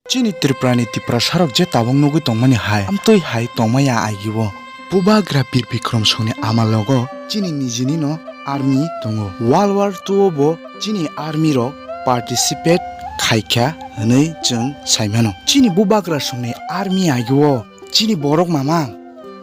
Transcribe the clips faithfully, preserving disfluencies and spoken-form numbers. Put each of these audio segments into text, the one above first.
Chini Tripura ni Tiprasa rok je tabuk nugwi tongmani hai, amtwi hai tongmaya agi o. Bubagra Bir Bikram songni ama logo chini nijini no army tongo. World War two o bo chini army rok participate khaikha hwnwi chwng saimano. Chini Bubagra songni army agi o chini borok mama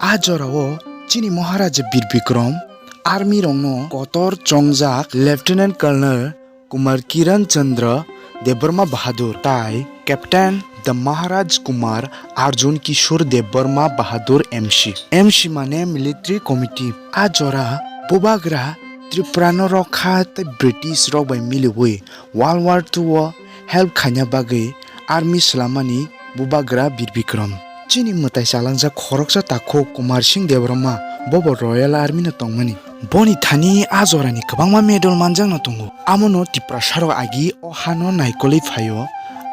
a jora o chini Maharaja Bir Bikram army rokno kotor chongjak Lieutenant Colonel Kumar Kiran Chandra Debbarma Bahadur tai Captain the Maharaj Kumar Arjun Kishore Debbarma Bahadur M C. M C mane military committee. A jora Bubagra Tripura no rokha tei British rok bai miliwi World War two o help khaina bagwi army swlamani Bubagra Bir Bikram. Chini mwtai chalangjak khoroksa takhuk Kumar Singh Debbarma, bobo Royal Army no tongmani. Boni thani a jorani kwbangma medal manjakno tongo. Amono Tiprasarok agi o hano naikolwi phaio,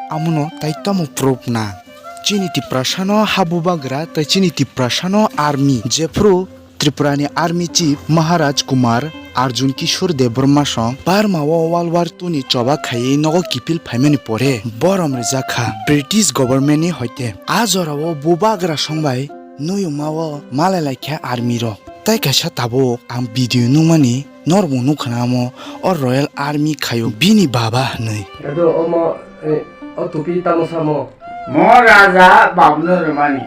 amono tai tamo proof na. Chini Tiprasano ha Bubagra tei chini Tiprasano army, jephru Tripurani Army Chief Maharaj Kumar Arjun Kishore Debbarma song Burma o World War two ni choba khaiwi nogo kiphil phaimani pore borom rijak kha British government ni hoite. A jora o Bubagra song bai nuyungma o malai lai kha army rok. Tai kaisa tabuk ang video nukmani norokbo nukha na amo o Royal Army khaio bini baba hwnwi. Ado omo, eh, o tupi tamo samo? Mo raja babno rwmani.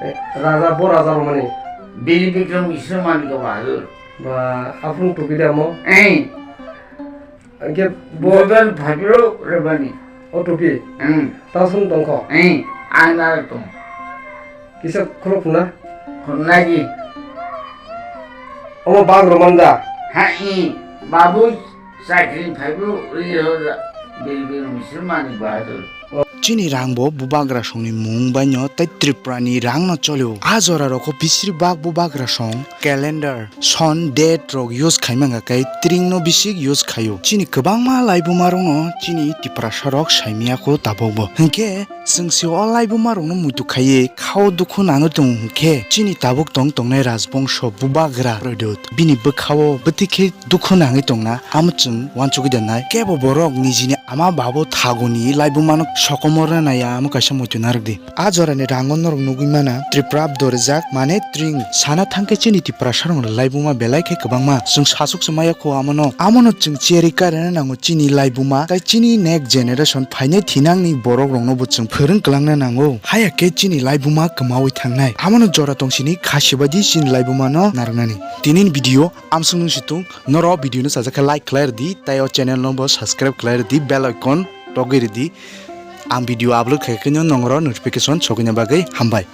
Eh, raja, bo raja rwmani? Bir Bikram Kishore Manik Bahadur. Ba, aphuru tupi de amo? Eh. Hwnkhe bo Bubagra phaipro rwmani. O tupi? Hmm. Tasung tongkho? Eh, ang naro tong. Kisa khuluk na? Khuluk nai di. Omo bang rwmani da? Ha, eh, babu. Chakri phaibo ri hoja, Bir Bikram Kishore Manik Bahadur. Chini rang bo Bubagra songni mung baino tei Tripura ni rang no cholio. A jora rok o bisiri bak Bubagra song calendar, son, date rok use khai mangkha khe tring no bisik use khaio. Chini kwbangma laibuma rok no chini Tiprasa rok saimya kho tabuk bo. Hinkhe Chwng se o laibuma rokno muitu khaiwi khao dukhu nangwi tongo hwnkhe, chini tabuk tong tongnai rajbongso Bubagra Pradut bini bwkhao bwtwi khe dukhu nangwi tongna, amo chwng uansugwi da nai. Kebo borok nijini ama babo thaguni laibumano sokomorna naiya, amo kaisa muitu narwk di. A jorani rango norok nugwi mana Tripura dorjak mane tring sana thangkhe chini Tiprasa rokni laibuma belai khe kwbangma. Chwng sasuk se maya kho amono, amono chwng cherwi karina nango chini laibuma, tai chini next generation phainai thinangni borok rokno bo chwng phwrwng kwlangna nango. Haya khe chini laibuma kwmawi thangnai. Amono jora tongsini khasi baidi chini laibuma no narwknani. Tini ni video amsung nung situng, noro video no sajak khe like khlai rwdi, tai o channel no bo subscribe khlai rwdi, bell icon togwi rwdi. Ang video upload khai khe no nongro notification sogwina bagwi hambai.